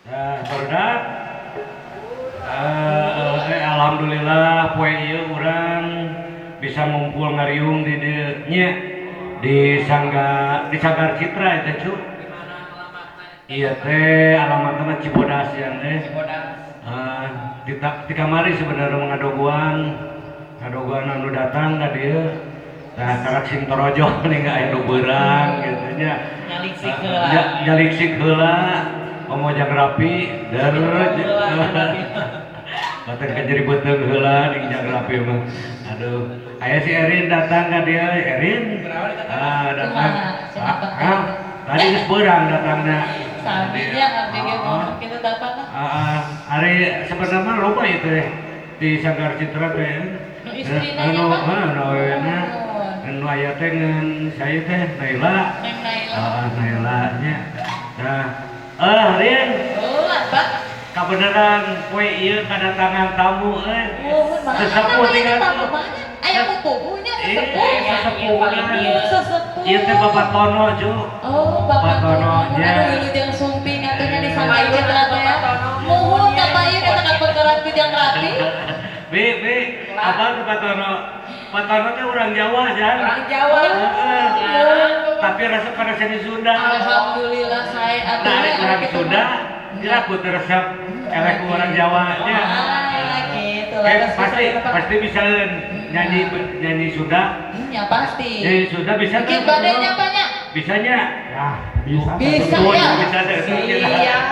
Nah, barudak alhamdulillah poe ieu urang bisa ngumpul ngariung di dieu nya di Sanggar di Sanggar Citra eta cu. Ieu teh alamatna mah Cibodas yang teh. Di kamari sebenarnya ngadoguan ngadoguan anu datang ka dieu. Nah, karak sing torojo nih aya nu beurang gitu nya. Nyaliksik heula. Nyaliksik heula. Komo jang rapi der. Baten ka jadi beuteung heula ning jang rapi mah. Aduh, aya si Erin datang ka dieu, Erin. Ah, datang. Ah, tadi geus beurang datangna. Saminya abdi ge mau kitu datangna. Heeh, ari sebenarnya mah loba ieu teh di Sanggar Citra teh. Nu istrina anu, nya, Pak? Heeh, nu awewena. Nu aya teh ngan saya teh Naila. Neng Naila. Heeh, Naila nya. Nah, Rin. Oh, Pak. Kabeneran poe ieu kedatangan tamu euy. Muhun mana? Sesepuh tinggal tamu mana? Aya pupuhunya sesepuh. Sesepuh. Sesepuh. Ieu teh Bapak Tono, Cu. Oh, Bapak Tono. Nya. Aduh, wilujeng sumping atuh nya di Sanggar Citra teh. Muhun ka payun eta ka perkara Kujang Rapi. Bi, bi, apa tuh Pak Tono? Pak Tono teh orang Jawa, Jan. Orang Jawa. Heeh. Tapi resep kana seni Sunda. Alhamdulillah saya atuh Nah, orang Sunda, jelas ku teu resep eleh ku orang Jawa nya. Ah, gitu. Pasti pasti bisa nyanyi nyanyi Sunda. Ya pasti. Nyanyi Sunda bisa Mungkin badainya banyak. Bisanya? Ya, bisa. Bisa Tuh, ya. Bisa deh. Siap.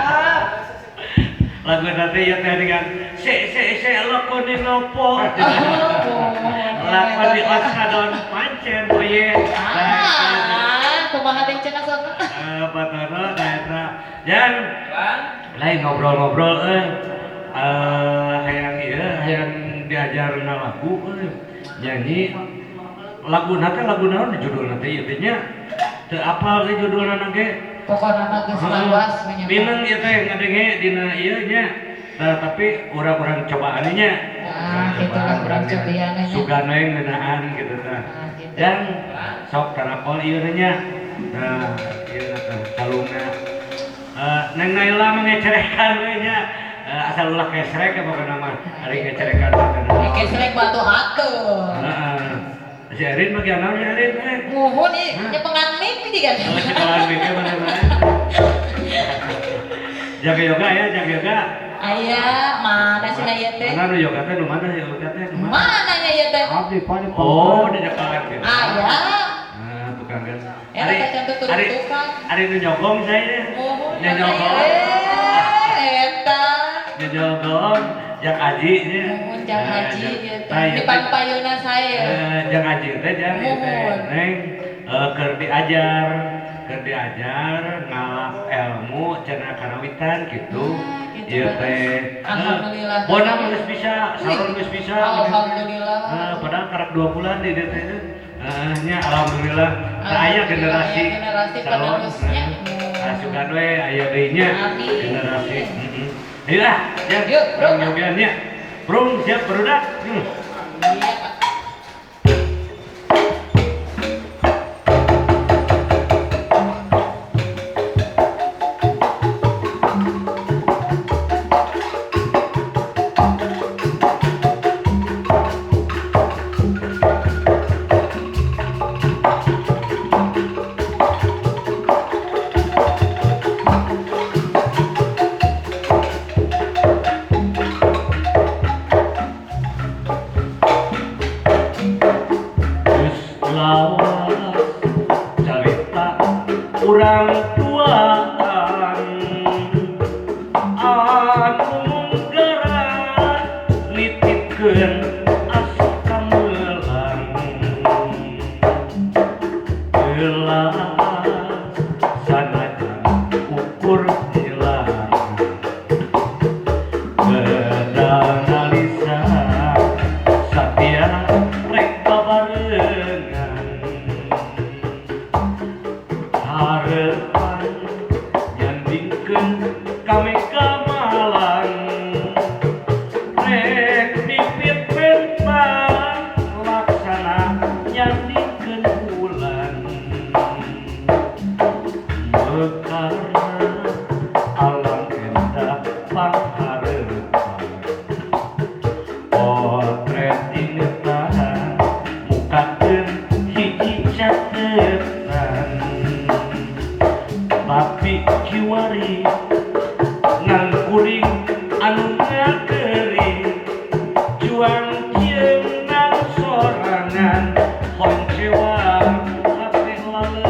Lagu nanti ya teh dengan se se se lakoni nopo. Lakoni osadon pancen oye. Ah, kumaha teh cenah sok. Pak Tono nah eta. Jan, Bang. lain ngobrol-ngobrol euy. Hayang ieu hayang diajar lagu euy. Nyanyi lagu teh lagu naon judulna teh ieu teh nya. Teu apal ge judulna ge. Pokona mah geus lawas we nya. Mineng ieu teh ngadenge dina ieu nya. Nah, tapi urang-urang cobaan nya. Ah, gitu lah urang cobian nya. Sugan we ngeunaan gitu tah. Ah, gitu. Dan sok tarakol ieu nya. Nah, ieu teh kalungna. Neng Naila mengecerekan we nya. Asal ulah kesrek ya pokona mah. Ari ngecerekan pokona. Kesrek batu atuh. Heeh. Si Erin mah naon si Erin eh? Muhun ieu nyepengan mic juga. Oh, sekolah mic mana-mana. Jaga yoga ya, jaga yoga. Aya, mana sih aya teh? Mana nu yoga teh nu mana yoga teh nu mana? Mana nya ieu teh? Abdi paling Oh, di Jakarta gitu. Aya. Nah, tukang kan. Eta teh cantu turun tukang. Ari nu nyogong saya. Muhun. Nyogong. Eta. Nyogong jak haji nya. Muhun jak haji ieu teh. Nah, Di pangpayuna saya. Jak haji teh jang ieu teh. Neng keur diajar, keur diajar ngalap ilmu cenah karawitan gitu. Ieu teh. Alhamdulillah. Bona mah geus bisa, saron geus bisa. Alhamdulillah. Padahal karak 2 bulan di dieu teh. Heeh nya alhamdulillah. Tah aya generasi generasi penerusnya. Nah, sugan we aya deui nya generasi. Heeh. Ayo lah, ya. Yuk, bro. Nyobian nya. Bro, siap barudak. Iya, Pak. Urang tuaan anu munggaran nitipkeun asup kamelang gelas sanajan ukur hilang bedana satia rek babarengan harapan nyandingkeun kame kamalang rek pipit pentang laksana nyandingkeun bulan mekar alam endah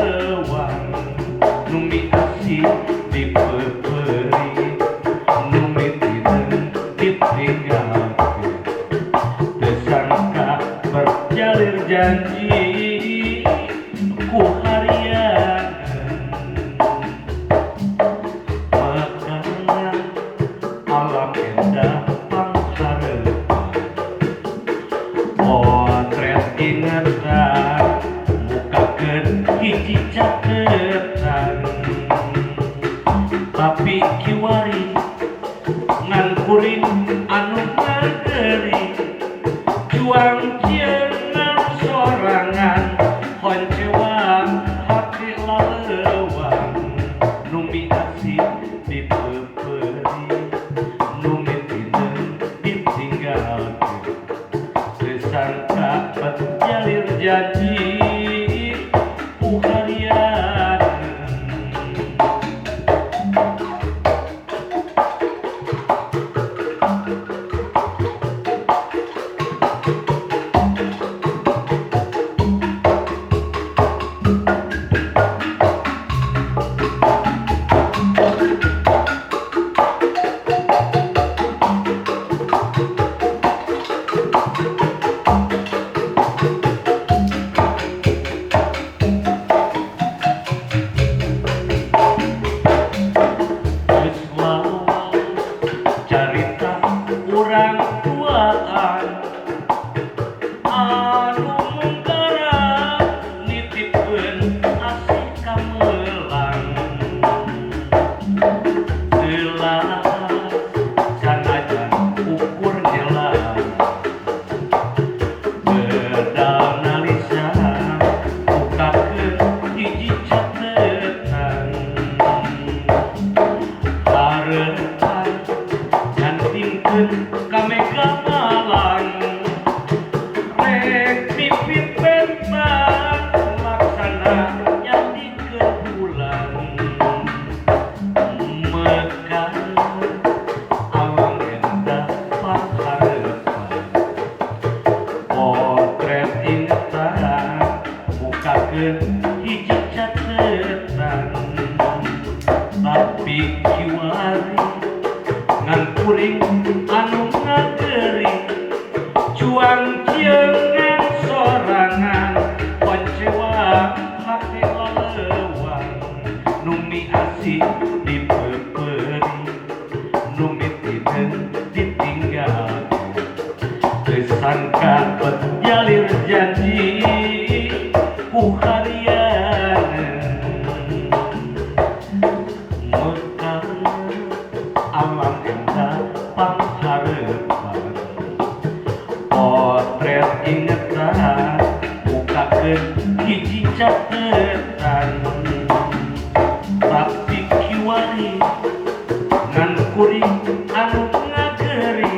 lalewang nu miasih dipepeuri nu mitineun ditinggalkeun teu sangka berjalir janji ku harianeun makanan alam endah panghareupan potret ingetan mukakeun hiji catetan tapi kiwari ngan kuring anu ngageri juang cieungan sorangan honcewang hati lalewang nu miasih dipepeuri nu mitineun ditinggalkeun teu sangka berjalir janji ku harianeun. Geus lawas carita urang tuaan anu mungkara nitipkeun asih kamelang teu laas sanajan ukur nyelang bedal nalisan bukakeun hiji catetan harepan ngantingkeun ka Mega Malang rek pipit pentan laksana nyandikeun bulan mekar alam endah panghareupan potret ingetan bukakeun hiji catetan tapi kiwari ngan kuring anu ngageri cuang cieungan sorangan honcewang hate lalewang nu miasih dipepeuri nu mitineun ditinggalkeun teu sangka berjalir janji ku harianeun mekar alam endah panghareupan potret ingetan bukakeun hiji catetan tapi kiwari ngan kuring anu ngageri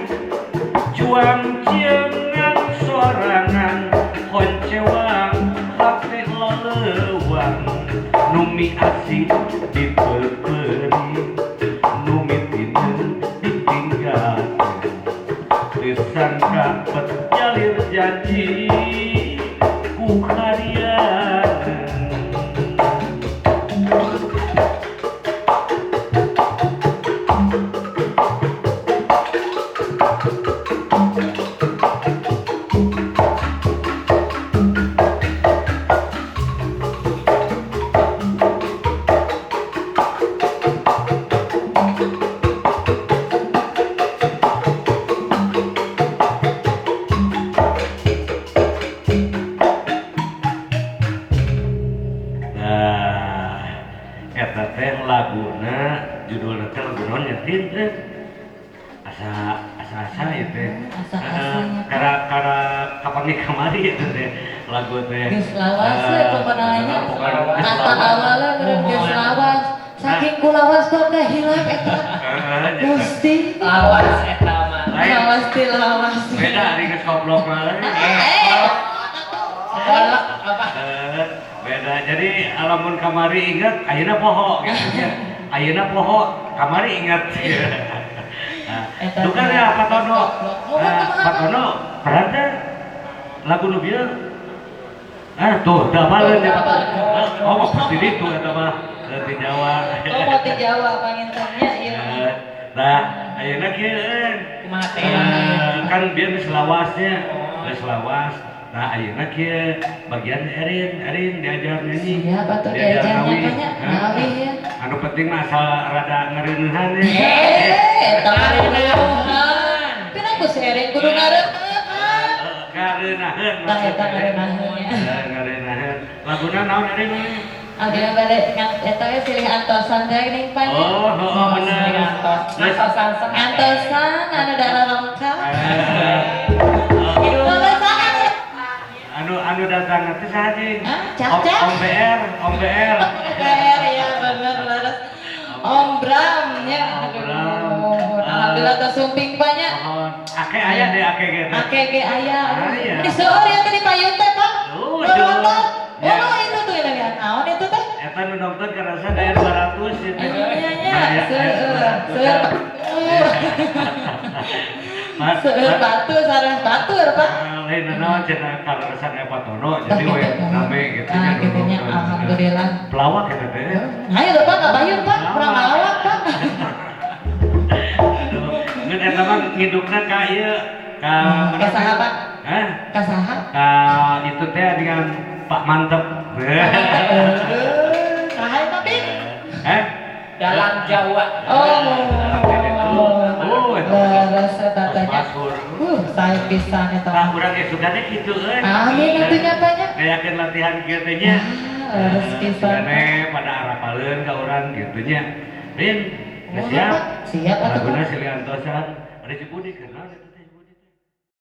cuang cieungan sorangan honcewang hate lalewang nu miasih dipepeuri nu mitineun ditinggalkeun teu sangka berjalir janji ku harianeun. Nah, eta teh laguna judulna teh lagu naon nya Tin teh? Asa asa asa ieu teh. Asa-asanya. Kara kara kapanggih kamari eta teh lagu teh. Geus lawas we pokona nya. Pokona geus Kata lawas. awalna meureun geus lawas. Saking ku lawas kok kahilap eta. Heeh, nya. Gusti. Lawas eta mah. Lain. Lawas ti lawas. Beda ari geus goblok mah. Eh. Kolak apa? Beda. Jadi alamun kamari inget ayeuna poho gitu nya. Ayeuna poho kamari inget. Nah, Eta duka teh. ya Pak Tono. Muhun Nah, kumaha, Pak Tono, peran teh lagu nu bieu. Ah, tuh, teu apaleun ya. Oh, mah pasti ditu eta mah di Jawa. Oh, mau di Jawa pangintennya ieu. Nah, ayeuna kieu euy. Kumaha teh? Kan biar geus lawasnya, geus lawas. Nah, ayeuna kieu bagian Erin, Erin diajar nyanyi. Siap atuh diajar ngawih. nya ngawih ya. Anu penting mah asal rada ngareunehan ya. Eta mah ngareuneuhan. Pina ku si Erin kudu ngareunehan. Ngareunaheun. Tah eta ngareunaheun ya. Ngareunaheun. Laguna naon Erin? Abdi bade eta we silih antosan teh geuning Pak. Oh, heeh bener. Antosan Antosan anu darah lengkap. Anu anu datang teh saha cing? Cak-cak. Om BR, Om BR. BR ya bener leres. Om Bram ya. Aduh. Alhamdulillah tos sumping Pak nya. Ake aya deh ake ge. Ake ge aya. Di seueur ya teh di payun teh Pak. Oh, Oh, itu tuh lihat naon itu teh? Eta nu nonton karasa daya 200 itu. Iya nya, seueur, seueur. Seueur batu sareng batur, Pak. Lain naon cenah karasa aya Patono jadi we rame gitu nya. Gitu nya, alhamdulillah. Pelawak eta teh. Ayo lho Pak, ngabayun Pak, kurang ngalawak Pak. Aduh, ngeun eta mah ngidupna ka ieu ka Ka saha Pak? Hah? Ka saha? Ka itu teh dengan Pak Mantep. Saha eta Pin? Hah? Dalam Jawa. Oh. Oh, leres eta teh nya. Saya pisan eta. Tah urang ge sugane kitu euy. Amin atuh nya Pak nya. Ngayakeun latihan kieu teh nya. Leres pisan. Sugane pada arapaleun ka urang kitu nya. Rin, geus siap? Siap atuh. Laguna silih antosan. Ari Cipudi keur naon eta?